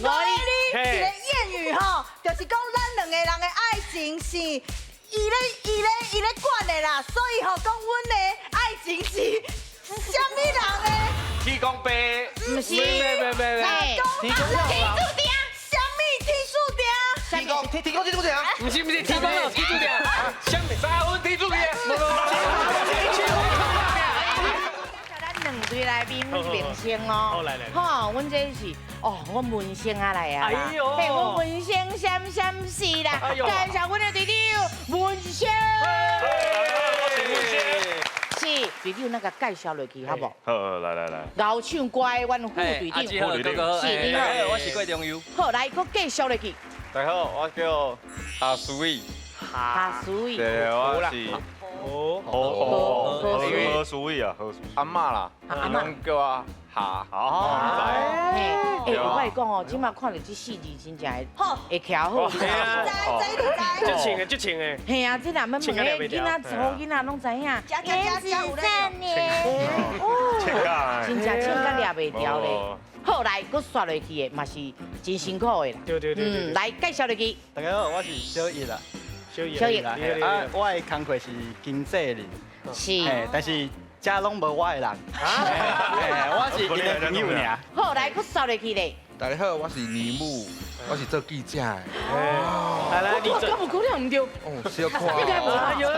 五个字，一个諺語吼，就是講咱兩个人的愛情是伊咧管的啦，所以吼講阮的愛情是啥物人的？天公伯，毋是，沒沒沒沒，天天注定，啥物天注定？天公天天公天注定，毋是毋是，天公老天注定，啥物？三分天注定。咱兩對來賓，阮是明星哦。好來來。吼，阮這是哦，我文星啊來啊。哎呦。嘿，我文星閃閃閃啦。哎呦。介紹阮的隊長文星。我是文星。是，隊長那個介紹落去好無？好，來來來。𠢕唱歌的阮副隊長。副隊長。是，你好。我是郭中佑。好，來，閣介紹落去。大家好，我叫夏書偉。夏書偉。對，我是。哦，何何何書偉啊，何書。阿嬤啦，𪜶攏叫我夏。哦，嘿，欸，我跟你講哦，這馬看著這四字真正會會徛好。知知知足穿的，足穿的。嘿啊，這若欲問彼囡仔、查某囡仔攏知影。原子少年。哦，真正穿甲掠袂牢咧。好，來，閣煞落去的嘛是真辛苦的啦。對對對。嗯，來介紹落去。大家好，我是小葉啦。小葉。小葉。啊，我的工課是經紀人。是。但是遮攏無我的人。我是𪜶的朋友爾。好，來，閣煞落去咧。大家好，我是尼姆，我是做記者的。來來，你我敢有可能毋對？哦，小看。應該無。哎呦，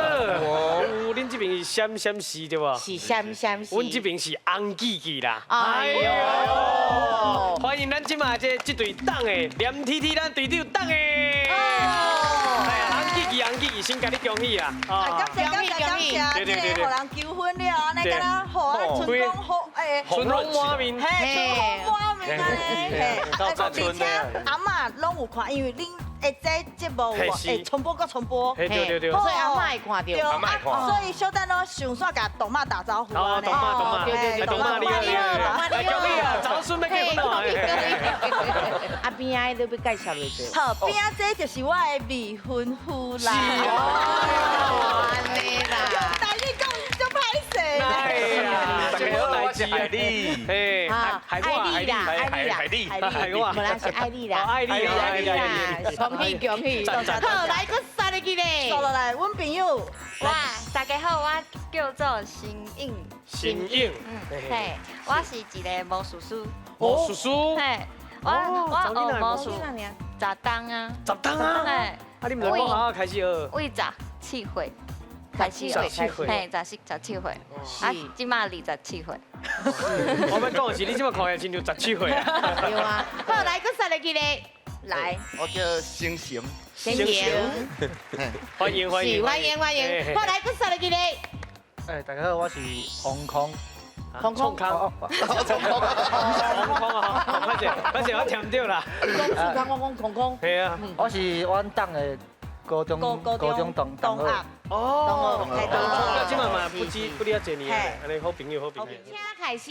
恁這邊是閃閃閃對無？是閃閃閃。阮這邊是紅記記啦。哎呦，歡迎咱這馬這這隊黨的連 T T 咱隊長黨的。紅記記紅記記，先共你恭喜啊！感謝感謝感謝，這个予人求婚了，按呢敢若予啊春風好誒，春風滿面，嘿，春風滿面按呢，嘿，啊，而且阿嬤攏有看，因為恁的這節目有會重播閣重播，對對對，所以阿嬤會看著，阿嬤會看，所以小等我上線共董媽打招呼哦，董媽董媽，對對對，董媽你好你好，來恭喜啊，早孫欲結婚咯，啊邊仔你欲介紹落去？好，邊仔這就是我的未婚夫啦。哦，按呢啦。用台語講足歹勢。哎呀，大家好，我是海麗。嘿，愛麗啦，愛麗啦，海麗，海麗，無啦是愛麗啦，愛麗愛麗啦，恭喜恭喜！好，來，閣煞落去咧。煞落來，阮朋友。哇，大家好，我叫做新穎。新穎。嘿，我是一个魔術師。魔術師。嘿，我學魔術十冬啊。十冬啊。嘿。啊，你毋知講好開始學？為十七歲開始學，嘿，十七歲，啊，這馬27歲。我欲講的是，你這馬看起來親像十七歲啊。對啊。好，來，閣煞落去咧。來，我叫星星。星星。歡迎歡迎。是歡迎歡迎。好，來，閣煞落去咧。哎，大家好，我是王康。空空空空，空空啊！歹勢歹勢，我聽毋著啦。講空，我講空空。係啊，我是阮黨的高中同學。哦，這馬嘛不止不離遐濟年啊，按呢好朋友好朋友。請開始，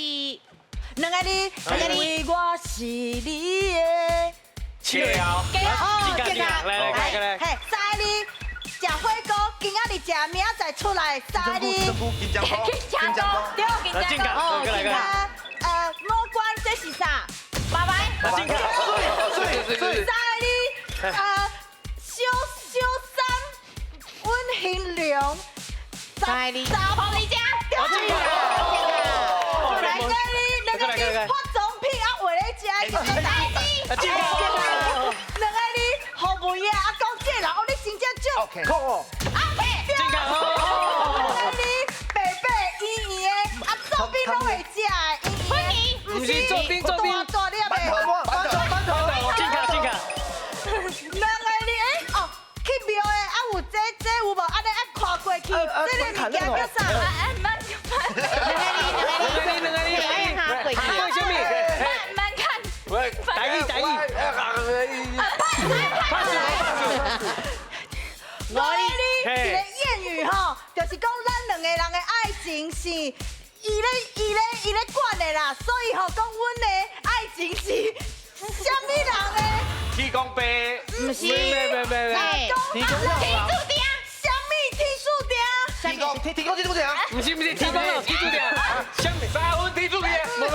兩個字，因為我是你的。笑。哦，這個，來來來來。嘿，三個字，食火鍋，今仔日食，明仔載出來，三個字。金針菇，金針菇，對，金針菇。哦，金針菇。某關這是啥？拜拜。金針菇。水水。三個字，小小三，阮興良。三個字。黃麗佳。對。兩個字，兩個字，化妝品啊，畫咧食，三個字。金針菇。兩個字，好文啊，啊講這人，哦，你真正足。 OK。 OK。金針菇。兩個字，白白圓圓的，啊，做兵攏會食的，圓圓的。毋是做兵做兵。大大粒的。馒頭馒頭馒頭。進卡進卡。兩個字，欸哦，去廟的啊有這這有無？按呢愛跨過去，這个物件叫啥？哎，慢慢。兩個字兩個字。愛哈過去。過啥物？慢慢看。喂，台語台語。拍手拍手。五個字，一个諺語吼，就是講咱兩个人的愛情是伊咧管的啦，所以吼講阮的愛情是啥物人的？天公伯，毋是，沒沒沒沒。天公天注定。啥物天注定？天公天天公天注定，毋是毋是，天公老天注定。啥物？三分天注定。無無無。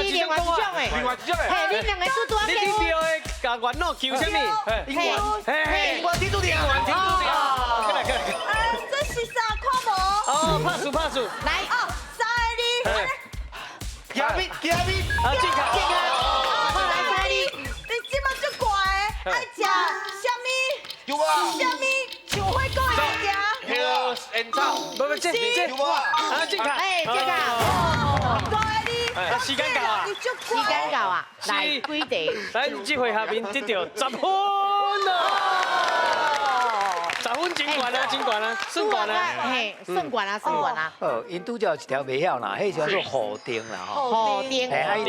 外是另外一種的。另外一種的。嘿，恁兩個拄拄仔你結婚。你對的，共元老求啥物？姻緣，嘿，姻緣天注定。姻緣天注定。過來過來。啊，這是啥？看無？哦，拍輸拍輸。來。哦，三個字。加密加密。啊，正確。正確。好，來三個字。你這麼足怪的，愛食啥物？有啊。啥物？像火鍋的物件。那個煙草。不不，這這。有啊。啊，正確。哎，正確。五個字。時間到啊！時間到啊！來，幾題？咱這回合面得著10分啊！十分真懸啊，真懸啊，算懸啊！嘿，算懸啊，算懸啊！哦，𪜶拄才有一條袂曉啦，彼叫做雨頂啦吼。雨頂。嘿，啊，𪜶拄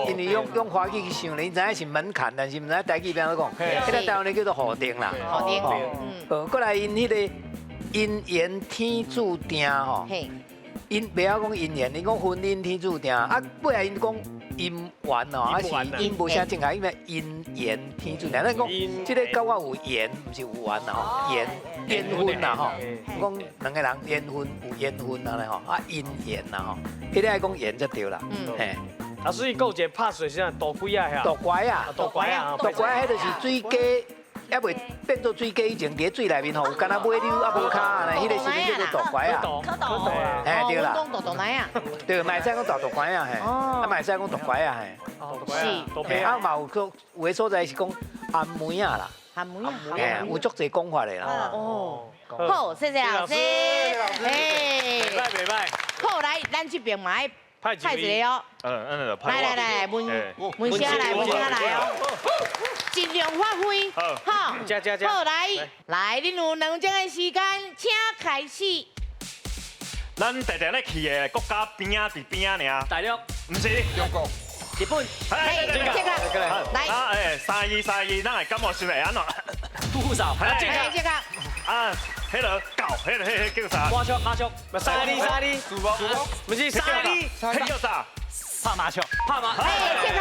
才，因為用華語去想咧，𪜶知影是門檻，但是毋知影台語欲按怎講。彼個台灣咧叫做雨頂啦。雨頂。嗯。哦，過來𪜶彼個姻緣天注定吼。𪜶袂曉講姻緣，𪜶講婚姻天注定，啊，尾仔𪜶講姻緣哦，啊是𪜶無寫正確，因為姻緣天注定。咱講這个佮我有緣，毋是有緣啦吼，緣緣分啦吼。講兩個人緣分有緣分啊咧吼，啊姻緣啦吼，彼个愛講緣才對啦。嘿，啊，所以閣有一個拍水是啥？渡龜仔遐？渡拐仔，渡拐仔，渡拐仔，彼就是水雞。猶未變做水雞以前，佇水內面吼，有敢若尾溜啊無跤按呢，彼个時陣叫做渡拐仔。嘿，對啦。講渡渡奶啊。對，嘛會使講大渡拐仔嘿，啊嘛會使講渡拐仔嘿。是。啊嘛有講有的所在是講頷梅仔啦。頷梅仔。嘿，有足濟講法的啦。哦。好，謝謝老師。嘿。袂歹袂歹。好，來，咱這邊嘛愛派一個哦。嗯嗯，來來來，文文聲來，文聲來哦。盡量發揮，好，好來來，恁有兩鐘的時間，請開始。咱常常咧去的國家邊仔佇邊仔爾。大陸。毋是。中國。日本。哎，這個，來。啊，哎，三二三二，咱會感冒時會按怎？吐嗽。這個，這個。啊，彼个狗，彼个彼个叫啥？麻雀，麻雀。三二三二。毋是三二，彼叫啥？拍麻將，拍麻。哎，這個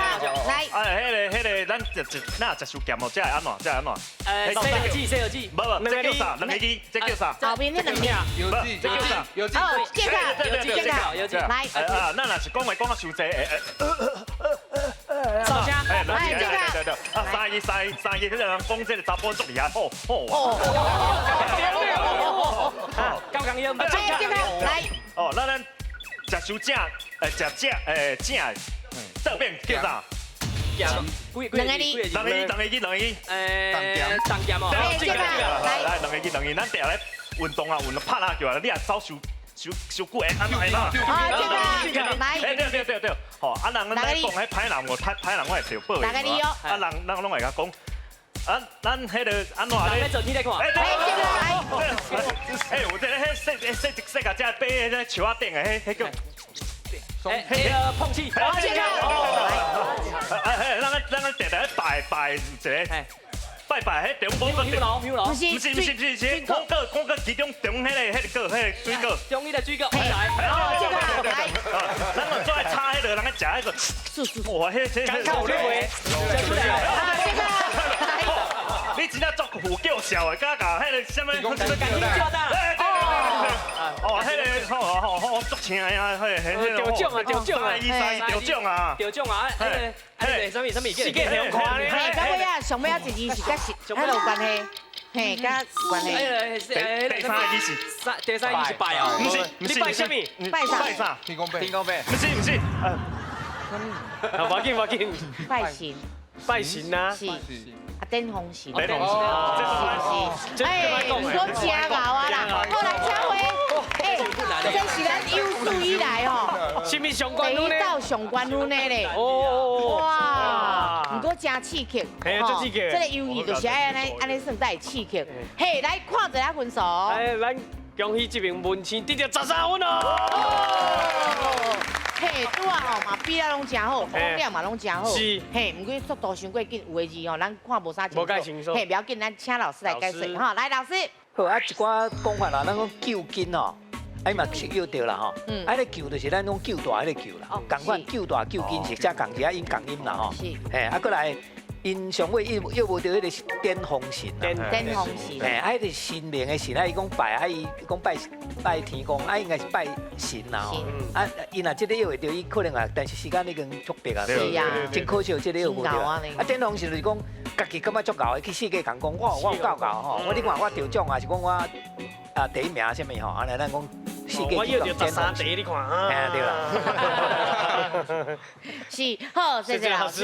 來。哎，彼个彼个，咱食食，咱食傷鹹哦，這會按怎？這會按怎？哎，西遊記，西遊記。無無，這叫啥？兩個字，這叫啥？後面那兩個。有字，這叫啥？有字。哦，這個，這個，有字。來。啊，咱若是講話講啊傷濟，燒聲。哎，對對對，啊，三二三三二，彼個人講這個查埔足厲害，好，好。哦。高剛音。哎，這個來。哦，咱咱食傷正，食正，正，這邊叫啥？兩個字，兩個字，兩個字。重鹹哦。這個來。來，兩個字，兩個字，咱定咧運動啊，運動拍籃球啊，你若走傷傷傷久會按怎按怎？啊，這個來。哎，對對對對，吼，啊人咱講彼歹人哦，歹歹人我會著報應。兩個字哦。啊人，咱攏會共講，啊，咱彼個按怎咧？做天咧看。哎，這個來。哎，有這個彼細細細個只爬彼個樹仔頂的，彼彼叫。哎，彼个碰氣。啊，這個。哎哎，咱咱咱定定拜拜一個。拜拜，彼中午不是毋是毋是毋是，講過講過其中中彼个彼个果，彼个水果。中彼个水果，來。哦，這個來。咱就做愛炒彼个，人愛食彼个。哇，彼彼港口這回，出來。啊，這個來。你真正足有叫笑的，佮佮彼个啥物？哦，彼个吼吼吼足青的啊，彼个得獎啊，得獎啊，三得獎啊，得獎啊，彼个彼个啥物啥物，世界上看咧。嘿，到尾仔上尾仔一字是佮是彼个有關係，嘿，佮關係。第三個字是，第三個字是拜哦，毋是，毋是，你拜啥物？拜啥？拜啥？天公伯。天公伯。毋是毋是，啊，無要緊無要緊。拜神。拜神啊。是。啊，頂風神。頂風神，是是。哎，毋過真𠢕啊啦，好來，請回。哎，這是咱有史以來吼，啥物上懸第一道上懸分的咧。哦。哇，毋過真刺激。嘿，足刺激。這個遊戲就是愛按呢按呢算才會刺激。嘿，來看一下分數。哎，咱恭喜這邊文青得著13分哦。嘿，拄仔吼嘛比咱攏真好，講了嘛攏真好。是。嘿，毋過速度傷過緊，有的字吼，咱看無啥清楚。無介清楚。嘿，不要緊，咱請老師來解說吼。來，老師。好啊，一寡講法啦，咱講救金吼，啊伊嘛適用著啦吼。啊，彼个救就是咱講救大彼个救啦，仝款救大救金是遮仝一啊音仝音啦吼。是。嘿，啊，閣來， 𪜶上尾約約無著彼个典封神啊。典封神。嘿，啊，彼个神明的神啊，伊講拜，啊，伊講拜拜天公，啊，應該是拜神啦吼。啊，伊若這个約會著，伊可能啊，但是時間已經足迫啊。是啊。真可惜，這个約無著。啊，典封神就是講，家己感覺足𠢕的，去世界共講，我有夠𠢕吼，我你看我得獎啊，是講我啊第一名啥物吼，按呢咱講世界我約著13題，你看啊。嘿，對啦。是，好，謝謝老師。